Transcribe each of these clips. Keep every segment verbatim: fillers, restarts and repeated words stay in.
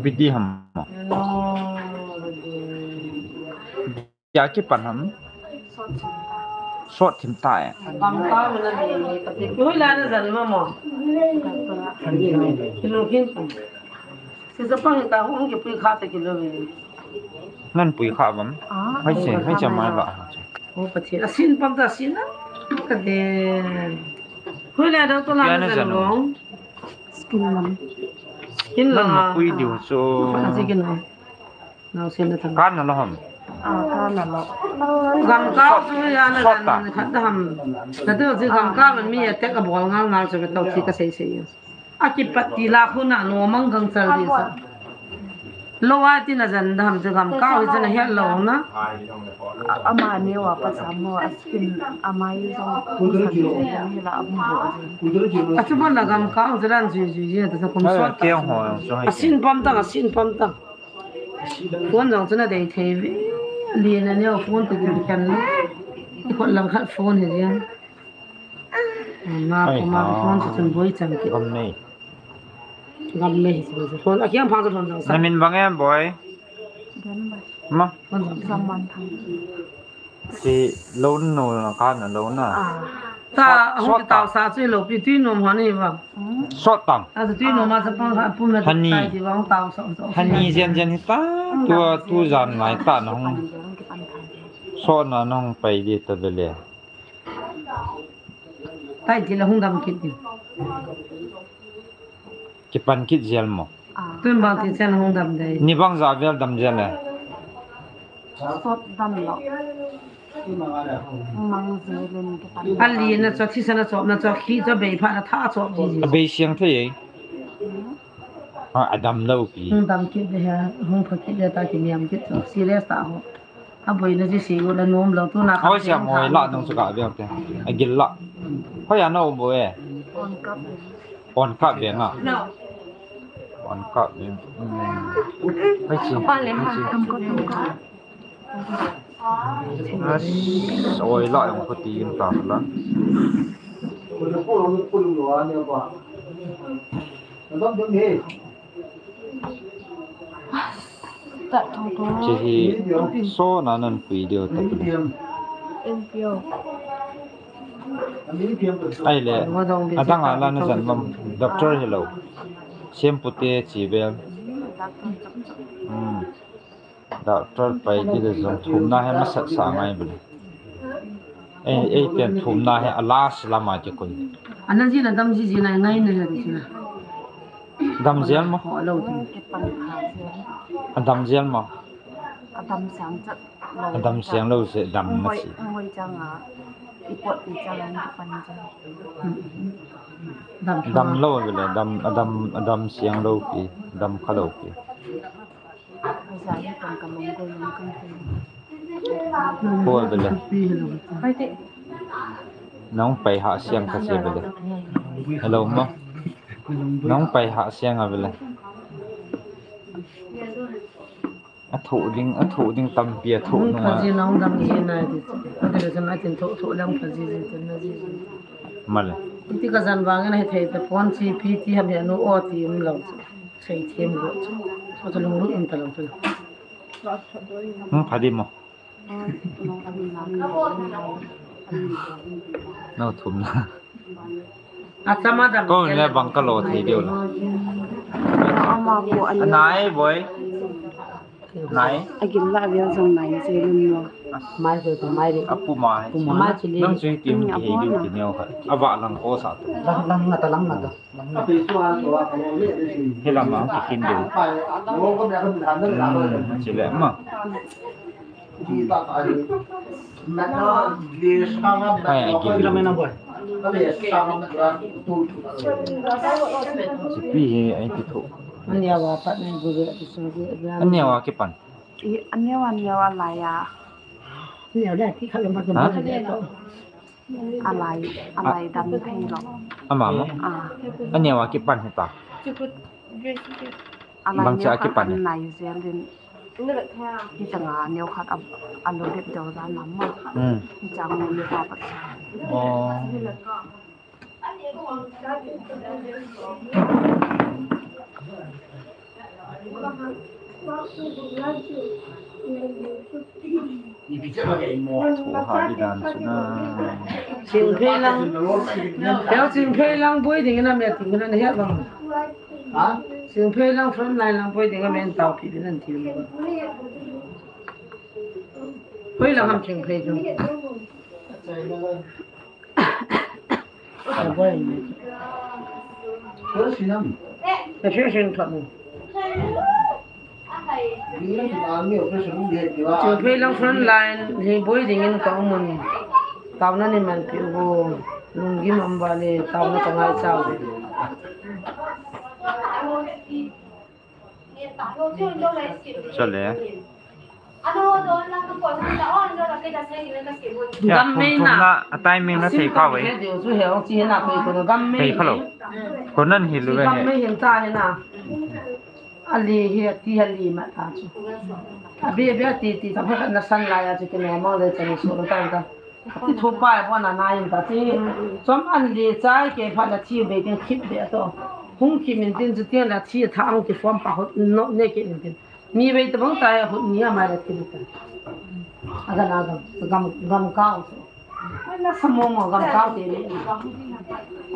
Bidi ham. Ya kipan ham. Sot thim tai. Bang ka mana ni ni ka ti. Hui la na jan ma mo. Kilo kin. Sisa pang ka hung kipui kha ta kilo ni. Nan pui kha bam. Hai se, hai se mai la. O Pathen, asin pam ta sin na. Ka de. Hui la da to la na jan mo. Skin lam. Skin lam. Nan pui diu so. Skin lam. Naosen na thang. Kan na lo ham. Ah, kan na lo. Gam kau chu ya na kan khat da ham. Ka tu chu gam kau man mi attack abol ngal ngal chu ka tau chi ka sei sei. A kipat ti la khu na no mang gang chal di sa. Lo a ti na jan da ham chu gam kau hi chu na het lo na. Ama ne wa pa sam ho a skin ama hi jong ni la amu bo a jin. A chu bon la gam kau chu dan jui jui jin ta sa kum sot. Asin pam ta, asin pam ta. Phone jong chu na dei thei ve. Li na neo phone te kin kan. Khut lang khat phone hi jeng. Na ko ma phone chu chun boi chang ki. Gam nei. Gam nei chu phone. A kiang phang chu phone jong sa. Na min bang em boi? Ma. Phone jong sa man thang. Si lo no na ka na lo na. Ta hung tau sa chu lo pi tui nom ha ni ba. Sot tang. A tui nom ma sa pang ha pum na tai ti ba hung tau sa sa. Hani jen jen hi ta. Tua tu jan ngai ta na hung. Sot na na hung pai di ta de le. Tai ti la hung dam kit di. Kipan kit jel mo. Tun bang ti chen hung dam dei. Ni bang ja vel dam jel le. Sot dam lo. Mang jel le ni kipan. Ali na cho thi sana cho na cho khi cho bei pha na tha cho ji ji. A bei siang thei ei. A, a dam lo pi. Hung dam kit de ha, hung pha kit de ta ki niam kit cho. Serious ta ho. A boina ji si u la nom lo tu na ka. Hoi siam hoi la nung chu ka viau te. A gil la. Hoi a no bo e. On kap ve nga. On kap ve. Hoi chi. As, oi la yong ko ti in ta la. Chi hi so na nan pui deu ta pui. Ai le, adang a la na jan mam, doctor hello. Shampoo te chi bel. Hmm. Doctor pai di le jong thumna hi masat sa ngai bel. Ei, ei ten thumna hi a last lama ki kun. Ana ji na dam ji ji na ngai na ya ji na. Dam jel mo? Ho lo ji. A dam jel mo? A dam siang chat lo. A dam siang lo se dam ma si. Hoi chang a. I pot i chang a ni pan chang. Dam lo bel, dam, a dam, a dam siang lo ki, dam kha lo ki. Hoi bele. Nong pai ha siang ka se bele. Hello mo. Nong pai ha siang a bele. A thu ding, a thu ding tampi a thu nung a. Phaji nong dam ji na di. Ati le sana tin thu, thu lang phaji ji tin na ji. Male. Iti ka jan vang na he thei ta phone chi pi ti ham he nu o ti um lo. Sei thiam go chu. Chu chu lunglut in ta lo chu. Hmm, pha di mo. No thum na. Ko le bang ka lo thei diu la. Ama ko ani. Nai boi. Nai. Agil la avial jong nai se lun mo. Mai ko ko mai di. Apu mai. Mai chi le. Nang chui tim ki hei diu ti neo kha. Ava lang ko sa tu. Lang lang na ta lang na ta. Hi lama kikin diu. Hmm, chile ma. Hai, agil. Chipi hi ai ti thu. Ania wa pat ne gu gu ti so gu. Ania wa kipan. Ania wa, ania wa la ya. Ania da ti kha lo ma ko. Ha? Alai, alai dam thei lo. Ama mo? Ah. Ania wa kipan hita. Alai bang cha kipan nai jel din. Hi changa neo khat a, a lo dep deu dan lam mo. Hmm. Hi chang mo le pa pa. Oh. Chipi Thohha di dan chu na. Chingphei lang. Heo Chingphei lang boi ding na me ting na he bang. Ha? Chingphei lang front line lang boi ding a me tao pi din an ti. Boi lang ham Chingphei chu. Chingphei lang front line hi boi dingin ka umun. Taona nei manpi uvo. Lunggim um uva le taona ka ngaicha uve. Chale. Ya, gam mei na. A timing na thei kha ve. Thei kha lo. Ko nan hi lu ve. Gam mei hin ta hi na. Ali hi ti ali ma ta chu. Abi abi ti ti ta pha na san la ya chu ke na ma le chan so ta ta. Ti thu pa bo na na in ta ti. Chom an le chai ke pha na thi be tin khip be to. Hung ki min tin chu ti na thi tha ang ti form pa hot no ne ke min tin. Ni vei tabang ta ya hut ni a mai la ti ta. Aga na gam, gam, gam kau. Ai na samo mo gam kau te ni.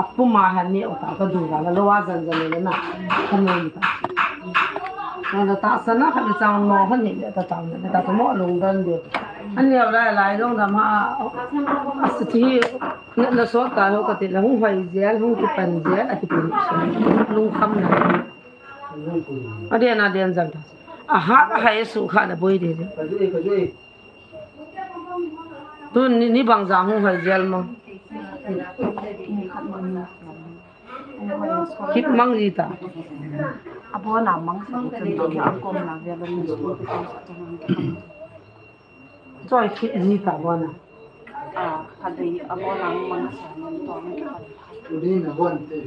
Apu ma ha ni o ta ka du ga la lo wa zan zan ni na. Ka mo ni ta. Na la ta sa na ka ni chang mo ha ni ta chang na ta mo lung dan de. An leo lai lai long da ma. A sa ti na, na so ta ho ka ti la hung hoi zel hung ki pan zel a ki ti. Lung kham na. Aden, aden jal ta. Aha, aha, Jesu kha na boi de de. Tu ni, ni bang jang hung hoi jel mo. Kip mang ji ta. Abona mang sa ko chen to a kom na ve lo ni. Choi kit ji ta bona. A, khat dei a bona mang sa ni to ni ka. Udi na bon te.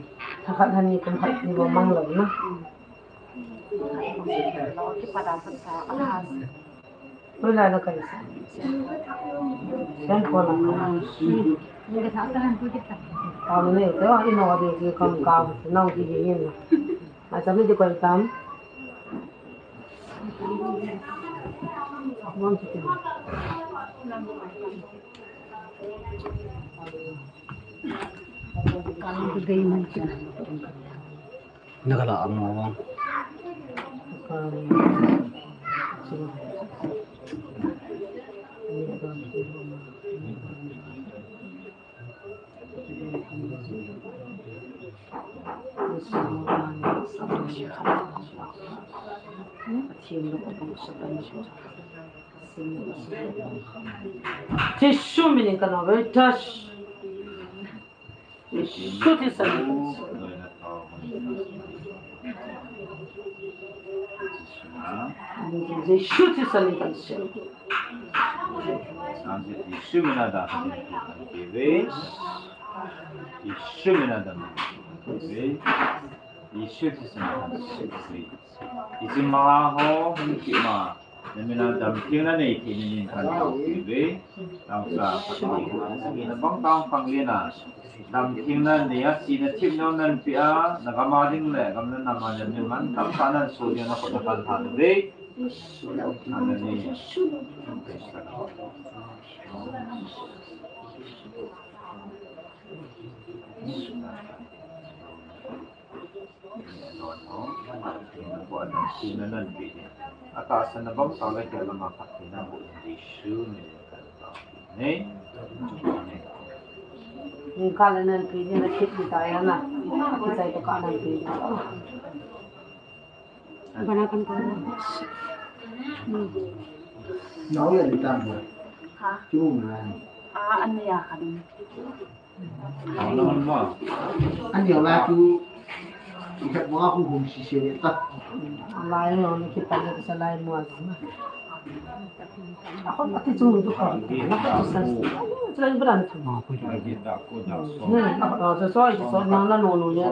Tha khat han ni kum khat ni bo mang lo na. Lo ki pada sa sa a ha. Lo la la kai sa. Yan ko la. Ni ka tha sa han ko kita. Ka ni te o ino de ki kam ka na ki ni na. A sa mi de ko tam. Nakala amo bang. Jesu min in ka na ve touch. Jesu Christa min in. Jesu Christa min in. Jesu min a da. Jesu min a da. Jesu Christa min in. Hiche ma ho hung kima, na min a damtheina nei thei na min kan tao pi ve. Tao sa ka tao pi na bang tao khang le na. Damtheina nei a sina thim nau nan pi a, na gam a ding le, gam na nam a na min man tam sa nan so ding na khut na kan tha ve. Hallelujah. Atahsan na bang tao le kei lama phat theina bu in Jesu min in kan tao. Amen. Amen. Ni ka le nan pi ni na kit ni ta ya na. Ki sai to ka nan pi. Bana kan tao. Nau ya ni ta mo. Ha? Chu mo na. A, an ya ka ding. Ani la chu, i khat mo a khu hum sese le ta. Lai lo, ni kipat le sa lai mo a. A khon ati chu du kha. Na kha sa. Sa lai bran chu. Hmm, a khon sa so, so na na no no ya.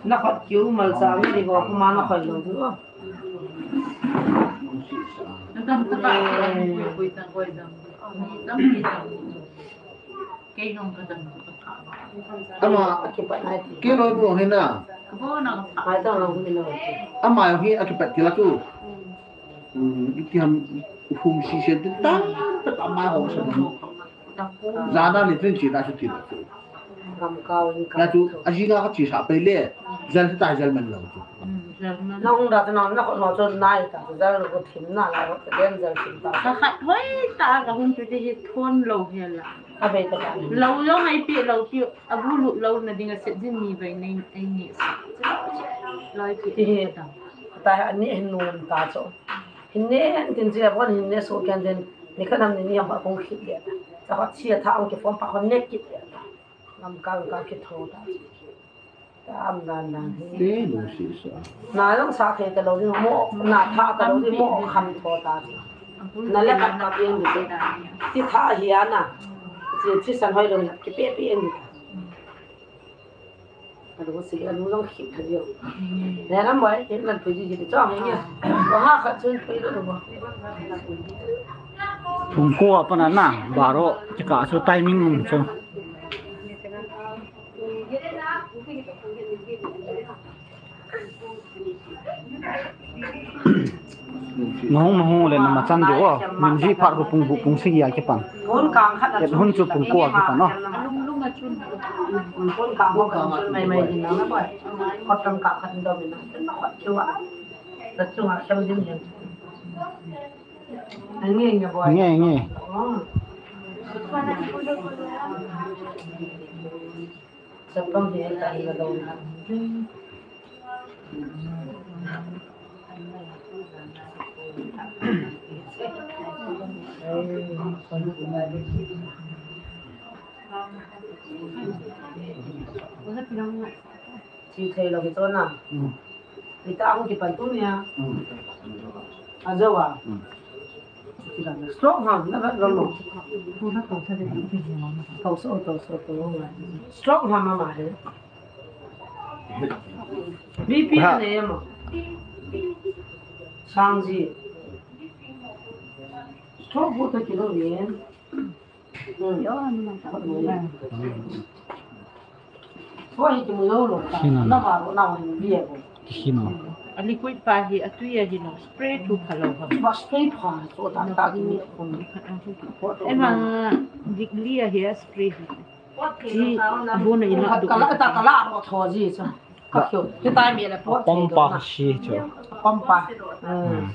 Na kha kiu mal sa ni ko kuma na kha lo du. Ama, kei loi bu hina. Ama hi akipat kila tu. Iti ham hum si se tin ta ta ta ma ho sa. Jana le tin chi na su ti lo. Gam kau in kau. Na tu a ji na ka chi sa pe le. Jal ta jal man lo tu. Nong da na na ko no chu nai ta jal ko thim na la ko den jal thim ta. Ka khat hoi ta ka hun chu ti thon lo he la. A be ta. Lo lo ngai pi lo pi a bu lu lo na ding a set jin ni ve nei ai ni. Loi pi. Ti he ta. Ta ani hin nun ta chu. Hin ne tin chi a bon hin ne so ken den. Ni ka nam ni ni am ba kong khit le. Ta khat chi a tha ang ke form pa kon ne kit le. Lam kal kal kitho ta. Ta am dan dan hi. Te lo si sa. Na long sa the ta lo ni mo, na tha ta lo ni mo kham tho ta. Na le ka ta piang ni te. Ti tha hi ana. Ti, ti san hoi lo ki pe pe ni ta. Ka lo si ka lo long khit ka dio. Ne ram bai, ke nan pe ji ji chong ni. Wa ha kha chun pe lo lo. Pung ko apa na na, baro, chika su timing um chu. Nahung, nahung le nama chan diu o. Min ji phat ko pung bu pung sagi a kipan. Hun kang khat na et hun chu pung ko a kipan o. Hun kang ko kang chun mai mai din na na bai. Kot kang kang khat do min na. Chun na kot kiu a. Na chung a khem din hin. Nge, nge. Nge, nge. Oh. Sapang hi ta hi la dong na. Chi thei lo ki to na. Ita ang ki pan tu nia. Ajo wa. Stroke ham na ba lo mo. Stroke ham ma ma he. B P ha. Ne mo. Sang ji. Stroke bu ta kilo yen. Hmm. Hina. Hina. A liquid pa hi, a tui a hi no, spray tu pha lo ha. Ba spray pha, so ta ta ki mi khum. Ema, dik li a hi a spray hi. Hi, a bu na ina du. Kala, ta kala ro tho ji cha. Ka khyo. Ti tai mi le po. Pompa si cho. Pompa. Hmm.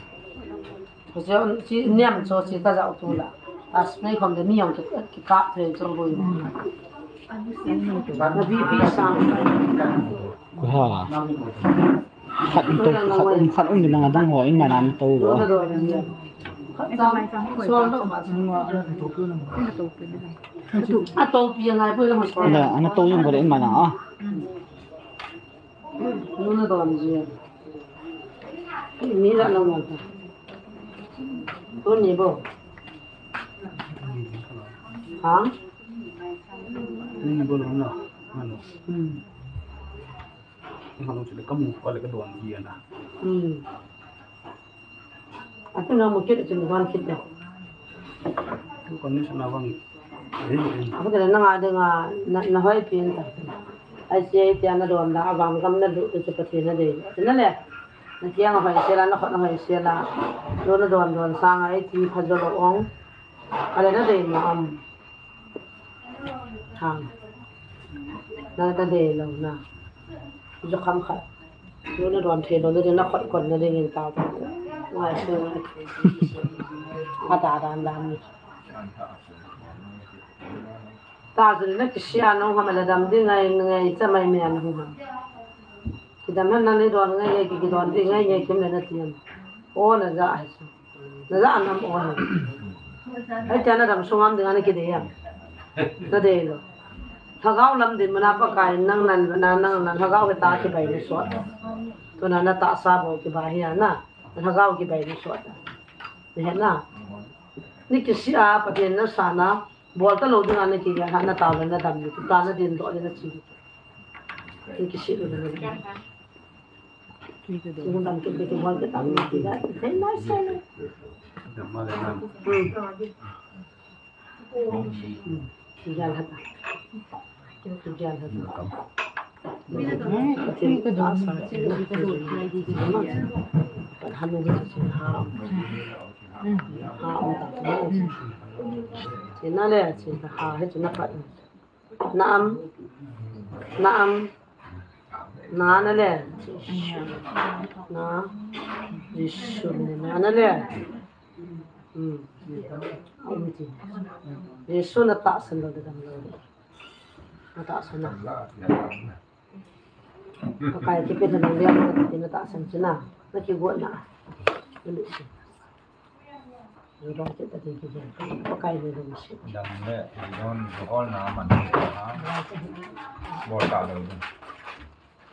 Ko se on si niam cho si ta jao tu la. A spray khom de mi yong ki, ki ka the cho boi. Ba na B P sang. Ko ha. Khat um to, khat um, khat um ni nang dang ho, in ma nan to lo. Khat sang. So lo ma. A to pi ngai poi lo ma so. Na, ana to yung ko de in ma nan a. Nuna don ji. Mi la lo ma ta. Tuni bo. Ha? Tuni bo lo na. Ano. Hmm. Ano sila kamu pala ka don ji na. Hmm. Atu na mo kit, atu na mo kit na. Tu kon ni sana bang. Apu tala na nga de nga, na, na hoi pin ta. Ai si ai tia na don da, avang gam na du, tu Pathen na de. Tina le. Na tia nga hoi sela, na khot na hoi sela. Lo na don don sang ai ti pha jo lo ong. Ale na de ma am. Hang. Na, na de lo na. Jo kham khat. Lo na don thei lo, na de na khot kon na de ngin ta. Ngai se ngai. A da dan dan ni. Ta se na kisia nong ham la dam ding ngai, ngai cha mai me an hu ham. Kidam han na ni don ngai, ngai ki, ki don ding ngai, ngai kim le na tiam. O na ja ai su. Na ja nam o. Ai ta na dam sung am ding ana ki de yam. Na de lo. Lhagao lam din mana Pakai nang nan, na nang nan lhagao ke ta ki bai ni so. Tu na na ta sa bo ki ba hi na. Lhagao ki bai ni so ta. Ni he na. Ni kisia Pathen na sa na. Bol ta lo ding ana ki ga na ta na dam ni. Ta na din do ni na chi. Ni kisia lo na. Ni ko do. Ni dam ki ki bol ta ni ki ga. Ni na sa na. Dam ma le na. Hmm. Hanu hi chu ha. Ha um ta. Chena le, chena ha hi chu na pat. Naam. Naam. Na na le. Na. Jesu ne na na le. Hmm. Um ti. Jesu na tahsan lou, dam lou. Na tahsan na. Pakai kipehna lou le, na tahsan china. Na kigot na. Dam le, don, all na man. Bol ta lou.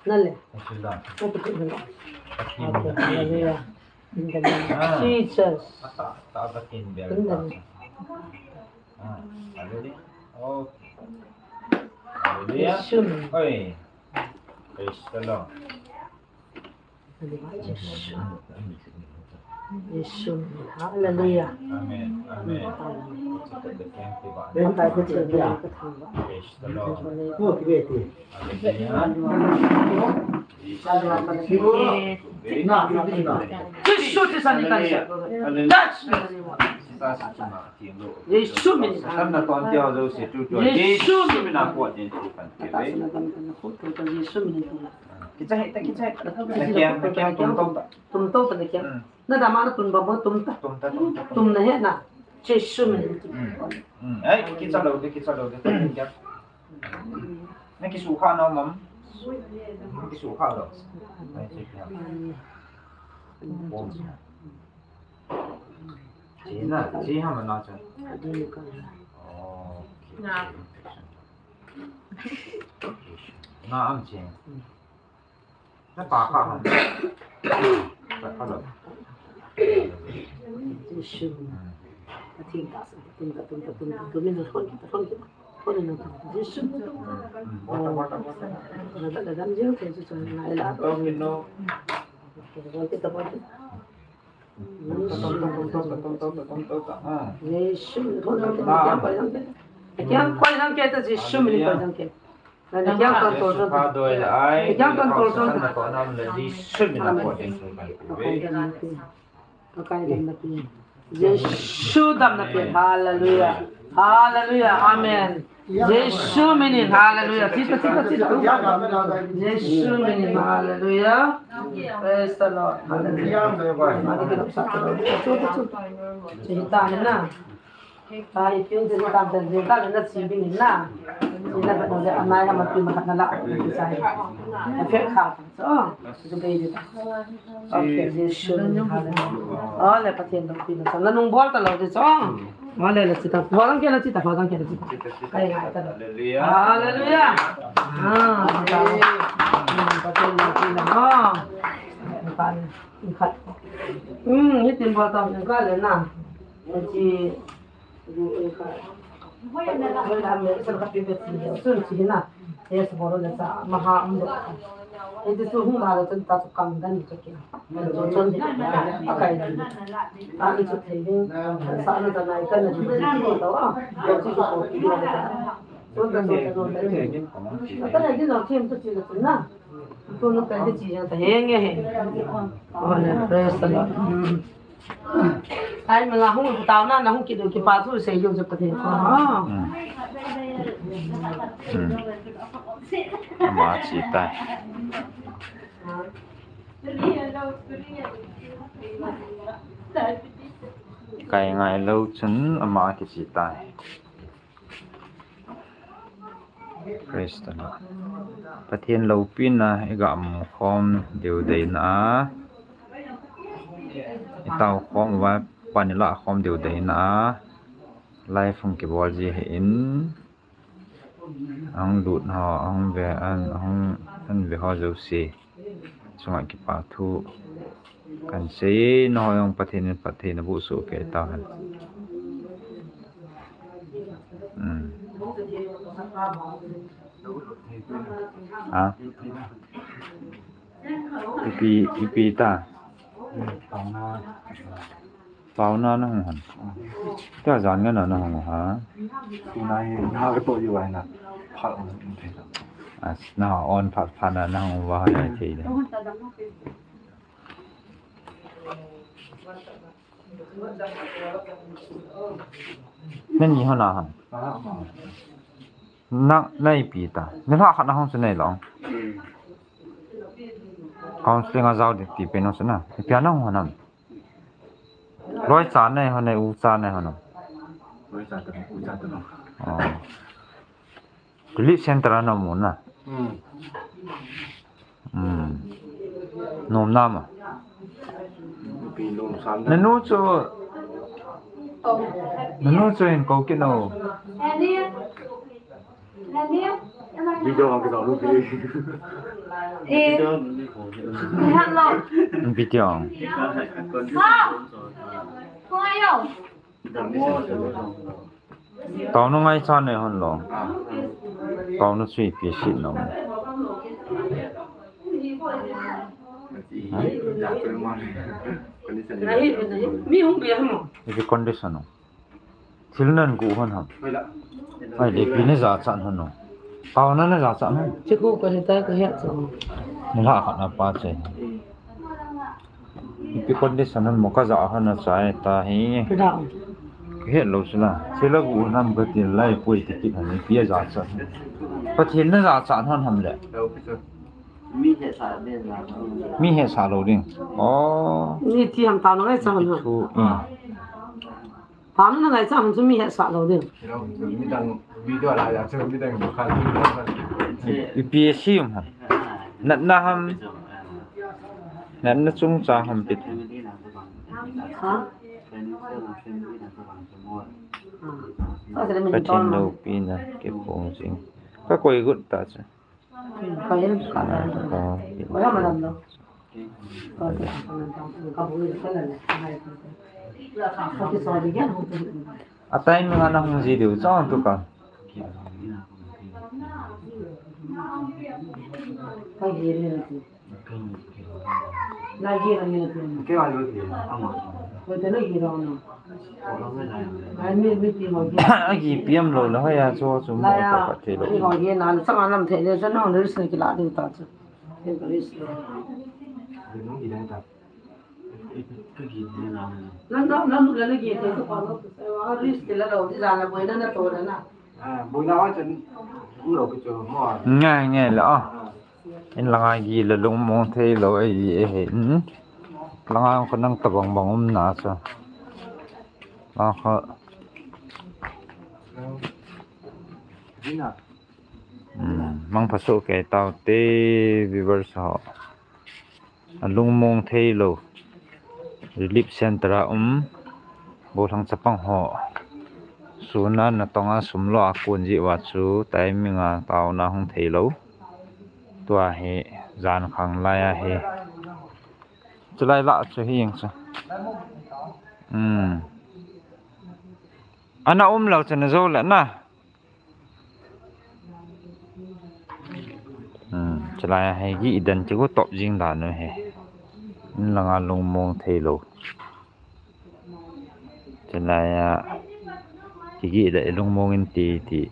Na le. Sila. Na kipehna lou. Pathen. Okay, hallelujah. In the name of Jesus. In the name. Ah, hallelujah. Okay. Hallelujah. Yes, sure. Oi. Praise the Lord. Jesu. Hallelujah. Amen. Amen. Praise the Lord. Hallelujah. Jesu. Hallelujah. Jesu min. Jesu min. Jesu min. Kicha hita, kicha hita. Nakiang, nakiang, tum tum ta. Tum tum ta nakiang. Hmm. Na dama na tum ba mo tum ta. Tum ta, tum ta, tum. Tum na he na. Jesu min. Hmm. Hmm. Ai, kicha lou de, kicha lou de. Nakisu kha na mam. Nakisu kha lou. Ai, che kha. Bom. Che na, che ha ma na cha. Oh, okay. Na am che. Na pa kha ham. Pa kha lou. Jesu. Hmm. Athim ta sa, tum ta, tum ta, tum ta, tum ta, tum ta, tum ta, tum ta, tum ta, Jesu. Hmm. Bol ta, bol ta, bol ta. Na da, da, dam jeng, Jesu, Jesu, na ila. Tum ta, tum ta. Bol ta, bol ta. Jesu. Kiang koi lang ke ta, Jesu min koi lang ke. Kiang control. Kiang control. Jesu damna pen. Hallelujah. Hallelujah. Amen. Jesu minin. Hallelujah. Chita, chita, chita. Jesu minin. Hallelujah. Praise the Lord. Hallelujah. Chita na. Ai, piung tin tam tan din ta na chi bin na. Chi na ka no le anai ha ma pi ma ka na la. Chi sai. A phe kha. So, so be de. Okay, Jesu. Oh, le Pathen dong pi na. Na nung bol ta lou de so. Wa le le chi ta. Ho dang ke le chi ta, ho dang ke le chi ta. Kai ngai ta. Hallelujah. Hallelujah. Ah, ta. Pathen dong pi na. Oh. Kan khat. Hmm, hitin bol ta ka le na. Chi Praise the Lord. Hmm. Ai, mala hung tao na, na hung kidu kipa thu sei yo je Pathen ko. Ah. Hmm. Hmm. Ama chi tai. Kai ngai lou chun ama kichi tai. Praise the Lord. Pathen loupina i ga mu khom deu deina a, i tao khom uva, pan i la khom deu deina a, live hung kibol ji ahin, ahung lut ho, ahung ve, an, ahung, an ve ho jouse chunga kipa thu kan sei, nangho jong Pathen in phatthei naboh soh kei tauhen. Hmm. Ha? Ipi, ipi ta? Paona nahung hon. Tua jan ngen a nahung u ham? Tuna hi na ka to yu ai na. Phat on thei na. As na on phat phat na nahung u va hai thei le. Nani hon a ham? Na, na ipi ta. Nilhah khat na hung chu nei lou. Counseling a jao ding ti pen hung chu na. Ipi a na hung hon ham? Loi cha nei hon, nei u cha nei hon ham? Loi cha ta, u cha ta. Oh. Relief center a na um u na. Hmm. Hmm. Nom na ma. Nanu chu, nanu chu hin kou kit o. Video on kit o, lu kit. Eh. Video on. Taona ngaicha nei hon lou. Taona chu ipi sih nom. Ipi condition o. Thil nan gu hon ham. Ai, le ipi na jachat hon o. Taona na jachat hon. Chiku ka hita ka hia cha. Nilhah khat na pa che. Ipi condition hon mo ka ja hon a chai ta hi. Ka ja. Ka het lou sila. Thil a gu nam ka ti lai pui ti kit hon ipi a jachat. Pathen na jachat hon ham le. Mi hesa lou ding. Oh. Ni ti ham taona ngaicha hon ham. Thu, hmm. Taona ngaicha hon chu mi hesa lou ding. Midang video la ya chu midang khan. Ipi a sih um ham. Natna ham. Natna chungchang ham ipi. Ha? Pathen loupina kiphong jing. Ka koi got ta chu. Ka in ka. Ka in. Ka in. A timing a na hung ji diu chang tu ka. Ka in. Na in na in. Ke wa lo ke. Ama. Ko te na in na. Ai mi mi ti mo ke. A ki piam lo na ya cho chu mo ta ka te lo. Ko ye na sa ma nam the le sa na le sa ki la de ta chu. Ke ka le sa. Ni no ki da ta. Ka ki ni na. Na na na lu la le ke te ko ko. Wa ris te la lo di la na bo na na to na. Ah, bo na wa chen. Lo ke cho mo. Ngai ngai la. In langa gi le lungmong thei lou ahi e he. Hmm? Langa ko nang tabang bang um na sa. Langa ko. Hmm, mangpha soh kei tau te viewers ho. A lungmong thei lou. Relief center a um. Gollhang chapang ho. Suna natong a sum lo a kun ji wa chu timing a taona hung thei lou. Tua hi jan khang lai a hi. Chulai la chu hi jeng chu. Hmm. Ana um lou chu na jo le na. Hmm. Chulai a hi gi idan chu ko top jing dan u hi. In langa lungmong thei lou. Chulai a, kigi le lungmong in ti ti.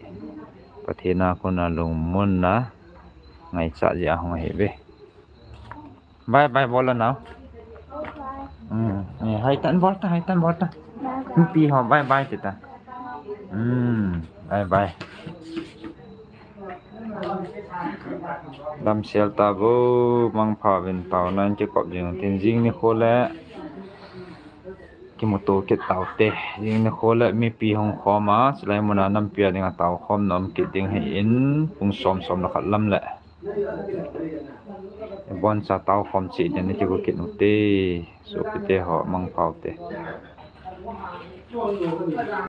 Pathen a kona lungmon na. Ngaichat ji a hung hi ve. Bye bye bol na. Hmm, eh, hai tan bol ta, hai tan bol ta. Pi ho bye bye ti ta. Hmm, bye bye. Damsel ta bo, mangpha vin taona in kikop jing tin jing nikho le. Kimuto kit tau te, jing nikho le mipi hung khom a, chulai mun a nampi a ding a tao khom na um kit ding hi in, pung som som le khat lam le. Boncha tao khom chi ding ni kigo kit u te, sopi te ho mangpha u te.